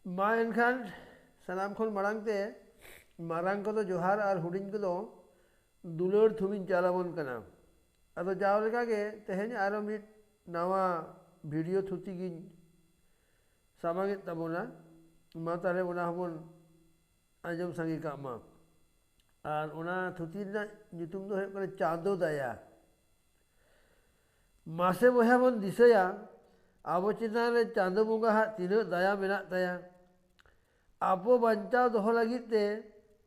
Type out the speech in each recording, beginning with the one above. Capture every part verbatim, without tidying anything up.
ᱢᱟ ᱮᱱᱠᱷᱟᱱ ᱥᱟᱱᱟᱢ ᱠᱷᱚᱱ ᱢᱟᱲᱟᱝ ᱛᱮ ᱢᱟᱨᱟᱝ ᱠᱚᱫᱚ ᱡᱚᱦᱟᱨ ᱟᱨ ᱦᱩᱰᱤᱧ ᱠᱚᱫᱚ ᱫᱩᱞᱟᱹᱲ ᱛᱷᱩᱢᱤᱧ ᱪᱟᱞ ᱟᱵᱚᱱ ᱠᱟᱱᱟ᱾ ᱟᱫᱚ ᱡᱟᱣ ᱞᱮᱠᱟ ᱜᱮ ᱛᱮᱦᱮᱧ ᱟᱨᱚ ᱢᱤᱫ ᱱᱟᱣᱟ ᱵᱷᱤᱰᱤᱭᱳ ᱛᱷᱩᱛᱤ ᱜᱤᱧ ᱥᱟᱢᱟᱝ ᱮᱫ ᱛᱟᱵᱚᱱᱟ᱾ ᱢᱟ ᱛᱟᱦᱞᱮ ᱚᱱᱟ ᱦᱚᱸᱵᱚᱱ ᱟᱸᱡᱚᱢ ᱥᱟᱸᱜᱮ ᱠᱟᱜ ᱢᱟ᱾ ᱟᱨ ᱚᱱᱟ ᱛᱷᱩᱛᱤ ᱨᱮᱱᱟᱜ ᱧᱩᱛᱩᱢ ᱫᱚ ᱦᱩᱭᱩᱜ ᱠᱟᱱᱟ ᱪᱟᱸᱫᱚ ᱫᱟᱭᱟ᱾ ᱢᱟᱥᱮ ᱵᱚᱭᱦᱟ ᱵᱚᱱ ᱫᱤᱥᱟᱹᱭᱟ, ᱟᱵᱚ ᱪᱮᱛᱟᱱ ᱨᱮ ᱪᱟᱸᱫᱚ ᱵᱚᱸᱜᱟ ᱦᱟᱜ ᱛᱤᱱᱟᱹᱜ ᱫᱟᱭᱟ ᱢᱮᱱᱟᱜ ᱛᱟᱭᱟ᱾ ᱟᱵᱚ ᱵᱟᱧᱪᱟᱣ ᱫᱚᱦᱚ ᱞᱟᱹᱜᱤᱫ ᱛᱮ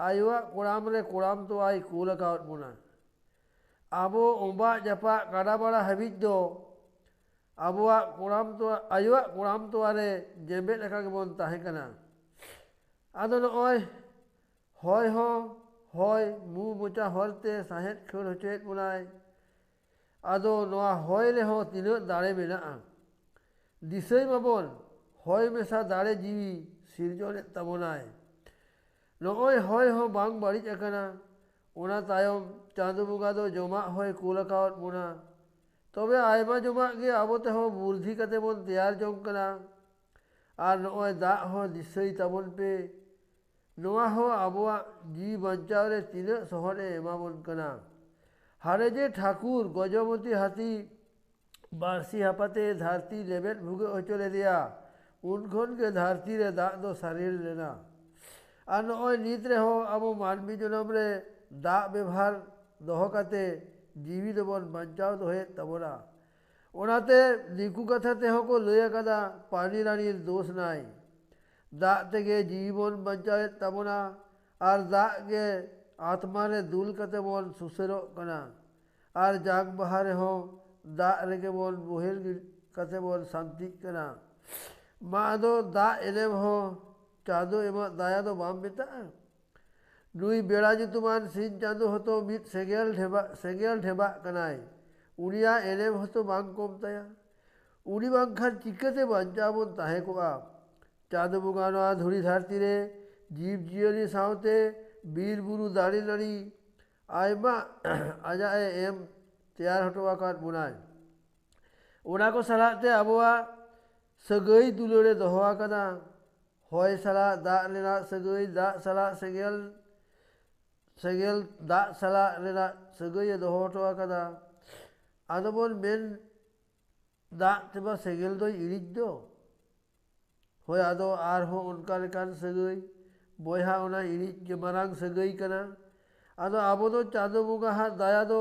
ᱟᱭᱳᱣᱟᱜ ᱠᱚᱲᱟᱢ ᱨᱮ ᱠᱚᱲᱟᱢ ᱛᱚᱣᱟᱭ ᱠᱩᱞ ᱟᱠᱟᱣᱟᱫ ᱵᱚᱱᱟ᱾ ᱟᱵᱚ ᱚᱵᱟᱜ ᱡᱟᱯᱟᱜ ᱠᱟᱰᱟ ᱵᱟᱲᱟ ᱦᱟᱹᱵᱤᱡ ᱫᱚ ᱟᱵᱚᱣᱟᱜ ᱠᱚᱲᱟᱢ ᱛᱚᱣᱟ, ᱟᱭᱳᱣᱟᱜ ᱠᱚᱲᱟᱢ ᱛᱚᱣᱟ ᱨᱮ ᱡᱮᱵᱮᱫ ᱟᱠᱟ ᱜᱮᱵᱚᱱ ᱛᱟᱦᱮᱸ ᱠᱟᱱᱟ᱾ ᱟᱫᱚ ᱱᱚᱜᱼᱚᱭ ᱦᱚᱭ ᱦᱚᱸ ᱦᱚᱭ, ᱢᱩ ᱢᱚᱪᱟ ᱦᱚᱨᱛᱮ ᱥᱟᱦᱮᱫ ᱠᱷᱟᱹᱲ ᱦᱚᱪᱚᱭᱮᱫ ᱵᱚᱱᱟᱭ᱾ ᱟᱫᱚ ᱱᱚᱣᱟ ᱦᱚᱭ ᱨᱮᱦᱚᱸ ᱛᱤᱱᱟᱹᱜ ᱫᱟᱲᱮ ᱢᱮᱱᱟᱜᱼᱟ᱾ ᱫᱤᱥᱟᱹᱭ ᱢᱟᱵᱚᱱ, ᱦᱚᱭ ᱢᱮᱥᱟ ᱫᱟᱲᱮ ᱡᱤᱣᱤ ᱥᱤᱨᱡᱚᱱᱮᱫ ᱛᱟᱵᱚᱱᱟᱭ᱾ ᱱᱚᱜᱼᱚᱭ ᱦᱚᱭ ᱦᱚᱸ ᱵᱟᱝ ᱵᱟᱹᱲᱤᱡ ᱟᱠᱟᱱᱟ᱾ ᱚᱱᱟ ᱛᱟᱭᱚᱢ ᱪᱟᱸᱫᱚ ᱵᱚᱸᱜᱟ ᱫᱚ ᱡᱚᱢᱟᱜ ᱦᱚᱸᱭ ᱠᱩᱞ ᱟᱠᱟᱣᱟᱫ ᱵᱚᱱᱟ᱾ ᱛᱚᱵᱮ ᱟᱭᱢᱟ ᱡᱚᱢᱟᱜ ᱜᱮ ᱟᱵᱚ ᱛᱮᱦᱚᱸ ᱵᱩᱨᱫᱷᱤ ᱠᱟᱛᱮ ᱵᱚᱱ ᱛᱮᱭᱟᱨ ᱡᱚᱝ ᱠᱟᱱᱟ᱾ ᱟᱨ ᱱᱚᱜᱼᱚᱭ ᱫᱟᱜ ᱦᱚᱸ ᱫᱤᱥᱟᱹᱭ ᱛᱟᱵᱚᱱ ᱯᱮ᱾ ᱱᱚᱣᱟ ᱦᱚᱸ ᱟᱵᱚᱣᱟᱜ ᱡᱤᱣᱤ ᱵᱟᱧᱪᱟᱣ ᱨᱮ ᱛᱤᱱᱟᱹᱜ ᱥᱚᱦᱚᱫ ᱮ ᱮᱢᱟᱵᱚᱱ ᱠᱟᱱᱟ᱾ ᱦᱟᱱᱮ ᱡᱮ ᱴᱷᱟᱹᱠᱩᱨ ᱜᱚᱡᱚᱢᱚᱛᱤ ᱦᱟᱹᱛᱤ ᱵᱟᱹᱲᱥᱤ ᱦᱟᱯᱟᱛᱮ ᱫᱷᱟᱹᱨᱛᱤ ᱞᱮᱵᱮᱫ ᱵᱷᱩᱜᱟᱹᱜ ᱦᱚᱪᱚ ᱞᱮᱫᱮᱭᱟ, ᱩᱱ ᱠᱷᱚᱱ ᱜᱮ ᱫᱷᱟᱹᱨᱛᱤ ᱨᱮ ᱫᱟᱜ ᱫᱚ ᱥᱟᱨᱮᱲ ᱞᱮᱱᱟ᱾ ᱟᱨ ᱱᱚᱜᱼᱚᱭ ᱱᱤᱛ ᱨᱮᱦᱚᱸ ᱟᱵᱚ ᱢᱟᱹᱱᱢᱤ ᱡᱚᱱᱚᱢ ᱨᱮ ᱫᱟᱜ ᱵᱮᱵᱷᱟᱨ ᱫᱚᱦᱚ ᱠᱟᱛᱮ ᱡᱤᱣᱤ ᱫᱚᱵᱚᱱ ᱵᱟᱧᱪᱟᱣ ᱫᱚᱦᱚᱭᱮᱫ ᱛᱟᱵᱚᱱᱟ᱾ ᱚᱱᱟᱛᱮ ᱫᱤᱠᱩ ᱠᱟᱛᱷᱟ ᱛᱮᱦᱚᱸ ᱠᱚ ᱞᱟᱹᱭ ᱟᱠᱟᱫᱟ, ᱯᱟᱱᱤ ᱨᱟᱱᱤᱨ ᱫᱳᱥ ᱱᱟᱭ᱾ ᱫᱟᱜ ᱛᱮᱜᱮ ᱡᱤᱣᱤ ᱵᱚᱱ ᱵᱟᱧᱪᱟᱣᱮᱫ ᱛᱟᱵᱚᱱᱟ ᱟᱨ ᱫᱟᱜ ᱜᱮ ᱟᱛᱢᱟ ᱨᱮ ᱫᱩᱞ ᱠᱟᱛᱮ ᱵᱚᱱ ᱥᱩᱥᱟᱹᱨᱚᱜ ᱠᱟᱱᱟ᱾ ᱟᱨ ᱡᱟᱝ ᱵᱟᱦᱟ ᱨᱮᱦᱚᱸ ᱫᱟᱜ ᱨᱮᱜᱮ ᱵᱚᱱ ᱵᱳᱦᱮᱞ ᱜᱤᱰᱤ ᱠᱟᱛᱮ ᱵᱚᱱ ᱥᱟᱱᱛᱤᱜ ᱠᱟᱱᱟ᱾ ᱢᱟ ᱟᱫᱚ ᱫᱟᱜ ᱮᱱᱮᱢ ᱦᱚᱸ ᱪᱟᱸᱫᱚ ᱮᱢᱟᱜ ᱫᱟᱭᱟ ᱫᱚ ᱵᱟᱢ ᱢᱮᱛᱟᱜᱼᱟ? ᱱᱩᱭ ᱵᱮᱲᱟ ᱧᱩᱛᱩᱢᱟᱱ ᱥᱤᱧ ᱪᱟᱸᱫᱚ ᱦᱚᱸᱛᱚ ᱢᱤᱫ ᱥᱮᱸᱜᱮᱞ ᱰᱷᱮᱵᱟᱜ, ᱥᱮᱸᱜᱮᱞ ᱰᱷᱮᱵᱟᱜ ᱠᱟᱱᱟᱭ᱾ ᱩᱱᱤᱭᱟᱜ ᱮᱱᱮᱢ ᱦᱚᱸᱛᱚ ᱵᱟᱝ ᱠᱚᱢ ᱛᱟᱭᱟ᱾ ᱩᱱᱤ ᱵᱟᱝᱠᱷᱟᱱ ᱪᱤᱠᱟᱹᱛᱮ ᱵᱟᱧᱪᱟᱣ ᱵᱚᱱ ᱛᱟᱦᱮᱸ ᱠᱚᱜᱼᱟ? ᱪᱟᱸᱫᱚ ᱵᱚᱸᱜᱟ ᱱᱚᱣᱟ ᱫᱷᱩᱲᱤ ᱫᱷᱟᱹᱨᱛᱤ ᱨᱮ ᱡᱤᱵᱽ ᱡᱤᱭᱟᱹᱞᱤ ᱥᱟᱶᱛᱮ ᱵᱤᱨ ᱵᱩᱨᱩ ᱫᱟᱨᱮ ᱱᱟᱹᱲᱤ ᱟᱭᱢᱟ ᱟᱡᱟᱜ ᱮ ᱮᱢ ᱛᱮᱭᱟᱨ ᱦᱚᱴᱚ ᱟᱠᱟᱫ ᱵᱚᱱᱟᱭ᱾ ᱚᱱᱟ ᱠᱚ ᱥᱟᱞᱟᱜ ᱛᱮ ᱟᱵᱚᱣᱟᱜ ᱥᱟᱹᱜᱟᱹᱭ ᱫᱩᱞᱟᱹᱲᱮ ᱫᱚᱦᱚ ᱟᱠᱟᱫᱟ᱾ ᱦᱚᱭ ᱥᱟᱞᱟᱜ ᱫᱟᱜ ᱨᱮᱱᱟᱜ ᱥᱟᱹᱜᱟᱹᱭ, ᱫᱟᱜ ᱥᱟᱞᱟᱜ ᱥᱮᱸᱜᱮᱞ, ᱥᱮᱸᱜᱮᱞ ᱫᱟᱜ ᱥᱟᱞᱟᱜ ᱨᱮᱱᱟᱜ ᱥᱟᱹᱜᱟᱹᱭ ᱮ ᱫᱚᱦᱚ ᱦᱚᱴᱚ ᱟᱠᱟᱫᱟ᱾ ᱟᱫᱚ ᱵᱚᱱ ᱢᱮᱱ, ᱫᱟᱜ ᱛᱮᱢᱟ ᱥᱮᱸᱜᱮᱞ ᱫᱚᱭ ᱤᱬᱤᱡ ᱫᱚ᱾ ᱦᱳᱭ, ᱟᱫᱚ ᱟᱨᱦᱚᱸ ᱚᱱᱠᱟ ᱞᱮᱠᱟᱱ ᱥᱟᱹᱜᱟᱹᱭ, ᱵᱚᱭᱦᱟ, ᱚᱱᱟ ᱤᱬᱤᱡ ᱜᱮ ᱢᱟᱨᱟᱝ ᱥᱟᱹᱜᱟᱹᱭ ᱠᱟᱱᱟ᱾ ᱟᱫᱚ ᱟᱵᱚ ᱫᱚ ᱪᱟᱸᱫᱚ ᱵᱚᱸᱜᱟ ᱦᱟᱜ ᱫᱟᱭᱟ ᱫᱚ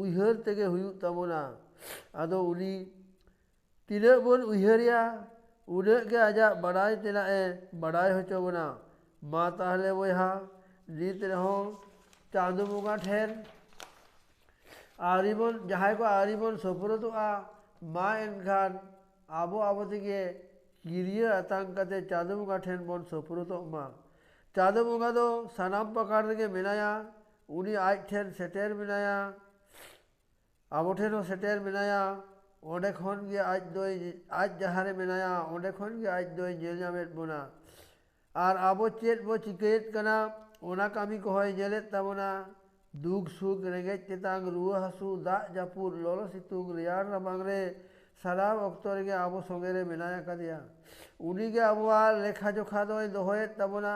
ᱩᱭᱦᱟᱹᱨ ᱛᱮᱜᱮ ᱦᱩᱭᱩᱜ ᱛᱟᱵᱚᱱᱟ᱾ ᱟᱫᱚ ᱩᱱᱤ ᱛᱤᱱᱟᱹᱜ ᱵᱚᱱ ᱩᱭᱦᱟᱹᱨᱮᱭᱟ, ᱩᱱᱟᱹᱜ ᱜᱮ ᱟᱡᱟᱜ ᱵᱟᱰᱟᱭ ᱛᱮᱱᱟᱜ ᱮ ᱵᱟᱰᱟᱭ ᱦᱚᱪᱚ ᱵᱚᱱᱟ᱾ ᱢᱟ ᱛᱟᱦᱞᱮ ᱵᱚᱭᱦᱟ, ᱱᱤᱛ ᱨᱮᱦᱚᱸ ᱪᱟᱸᱫᱚ ᱵᱚᱸᱜᱟ ᱴᱷᱮᱱ ᱟᱹᱣᱨᱤ ᱵᱚᱱ, ᱡᱟᱦᱟᱸᱭ ᱠᱚ ᱟᱹᱣᱨᱤ ᱵᱚᱱ ᱥᱳᱯᱨᱳᱫᱚᱜᱼᱟ, ᱢᱟ ᱮᱱᱠᱷᱟᱱ ᱟᱵᱚ ᱟᱵᱚ ᱛᱮᱜᱮ ᱠᱤᱨᱭᱟᱹ ᱟᱛᱟᱝ ᱠᱟᱛᱮ ᱪᱟᱸᱫᱚ ᱵᱚᱸᱜᱟ ᱴᱷᱮᱱ ᱵᱚᱱ ᱥᱳᱯᱨᱳᱫᱚᱜ ᱢᱟ᱾ ᱪᱟᱸᱫᱚ ᱵᱚᱸᱜᱟ ᱫᱚ ᱥᱟᱱᱟᱢ ᱯᱟᱠᱟᱲ ᱨᱮᱜᱮ ᱢᱮᱱᱟᱭᱟ, ᱩᱱᱤ ᱟᱡ ᱴᱷᱮᱱ ᱥᱮᱴᱮᱨ ᱢᱮᱱᱟᱭᱟ, ᱟᱵᱚ ᱴᱷᱮᱱ ᱦᱚᱸ ᱥᱮᱴᱮᱨ ᱢᱮᱱᱟᱭᱟ᱾ ᱚᱸᱰᱮ ᱠᱷᱚᱱ ᱜᱮ ᱟᱡ ᱫᱚᱭ, ᱟᱡ ᱡᱟᱦᱟᱸ ᱨᱮ ᱢᱮᱱᱟᱭᱟ, ᱚᱸᱰᱮ ᱠᱷᱚᱱ ᱜᱮ ᱟᱡ ᱫᱚᱭ ᱧᱮᱞ ᱧᱟᱢᱮᱫ ᱵᱚᱱᱟ᱾ ᱟᱨ ᱟᱵᱚ ᱪᱮᱫ ᱵᱚ ᱪᱤᱠᱟᱹᱭᱮᱫ ᱠᱟᱱᱟ, ᱚᱱᱟ ᱠᱟᱹᱢᱤ ᱠᱚᱦᱚᱸᱭ ᱧᱮᱞᱮᱫ ᱛᱟᱵᱚᱱᱟ᱾ ᱫᱩᱠ ᱥᱩᱠ, ᱨᱮᱸᱜᱮᱡ ᱛᱮᱛᱟᱝ, ᱨᱩᱣᱟᱹ ᱦᱟᱹᱥᱩ, ᱫᱟᱜ ᱡᱟᱹᱯᱩᱫ, ᱞᱚᱞᱚ ᱥᱤᱛᱩᱝ, ᱨᱮᱭᱟᱲ ᱨᱟᱵᱟᱝ ᱨᱮ, ᱥᱟᱱᱟᱢ ᱚᱠᱛᱚ ᱨᱮᱜᱮ ᱟᱵᱚ ᱥᱚᱸᱜᱮ ᱨᱮ ᱢᱮᱱᱟᱭ ᱟᱠᱟᱫᱮᱭᱟ᱾ ᱩᱱᱤᱜᱮ ᱟᱵᱚᱣᱟᱜ ᱞᱮᱠᱷᱟ ᱡᱚᱠᱷᱟ ᱫᱚᱭ ᱫᱚᱦᱚᱭᱮᱫ ᱛᱟᱵᱚᱱᱟ᱾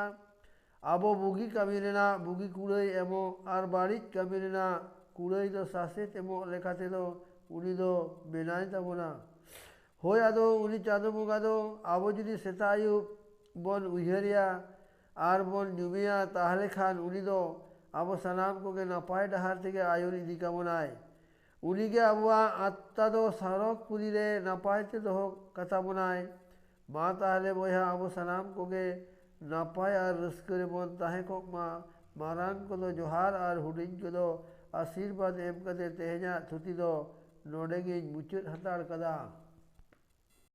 ᱟᱵᱚ ᱵᱩᱜᱤ ᱠᱟᱹᱢᱤ ᱨᱮᱱᱟᱜ ᱵᱩᱜᱤ ᱠᱩᱲᱟᱹᱭ ᱮᱢᱚᱜ ᱟᱨ ᱵᱟᱹᱲᱤᱡ ᱠᱟᱹᱢᱤ ᱨᱮᱱᱟᱜ ᱠᱩᱲᱟᱹᱭ ᱫᱚ ᱥᱟᱥᱮᱛ ᱮᱢᱚᱜ ᱞᱮᱠᱟ ᱛᱮᱫᱚ ᱩᱱᱤ ᱫᱚ ᱢᱮᱱᱟᱭ ᱛᱟᱵᱚᱱᱟ᱾ ᱦᱳᱭ, ᱟᱫᱚ ᱩᱱᱤ ᱪᱟᱸᱫᱚ ᱵᱚᱸᱜᱟ ᱫᱚ ᱟᱵᱚ ᱡᱩᱫᱤ ᱥᱮᱛᱟᱜ ᱟᱹᱭᱩᱵ ᱵᱚᱱ ᱩᱭᱦᱟᱹᱨᱮᱭᱟ ᱟᱨ ᱵᱚᱱ ᱧᱩᱢᱮᱭᱟ, ᱛᱟᱦᱞᱮ ᱠᱷᱟᱱ ᱩᱱᱤ ᱫᱚ ᱟᱵᱚ ᱥᱟᱱᱟᱢ ᱠᱚᱜᱮ ᱱᱟᱯᱟᱭ ᱰᱟᱦᱟᱨ ᱛᱮᱜᱮ ᱟᱹᱭᱩᱨ ᱤᱫᱤ ᱠᱟᱵᱚᱱᱟᱭ᱾ ᱩᱱᱤᱜᱮ ᱟᱵᱚᱣᱟᱜ ᱟᱛᱢᱟ ᱫᱚ ᱥᱚᱨᱚᱜᱽ ᱯᱩᱨᱤ ᱨᱮ ᱱᱟᱯᱟᱭ ᱛᱮ ᱫᱚᱦᱚ ᱠᱟᱛᱟ ᱵᱚᱱᱟᱭ᱾ ᱢᱟ ᱛᱟᱦᱞᱮ ᱵᱚᱭᱦᱟ, ᱟᱵᱚ ᱥᱟᱱᱟᱢ ᱠᱚᱜᱮ ᱱᱟᱯᱟᱭ ᱟᱨ ᱨᱟᱹᱥᱠᱟᱹ ᱨᱮᱵᱚᱱ ᱛᱟᱦᱮᱸ ᱠᱚᱜ ᱢᱟ᱾ ᱢᱟᱨᱟᱝ ᱠᱚᱫᱚ ᱡᱚᱦᱟᱨ ᱟᱨ ᱦᱩᱰᱤᱧ ᱠᱚᱫᱚ ᱟᱥᱤᱨᱵᱟᱫᱽ ᱮᱢ ᱠᱟᱛᱮ ᱛᱮᱦᱮᱧᱟᱜ ᱛᱷᱩᱛᱤ ᱫᱚ ᱱᱚᱰᱮ ᱜᱤᱧ ᱢᱩᱪᱟᱹᱫ ᱦᱟᱛᱟᱲ ᱠᱟᱫᱟ᱾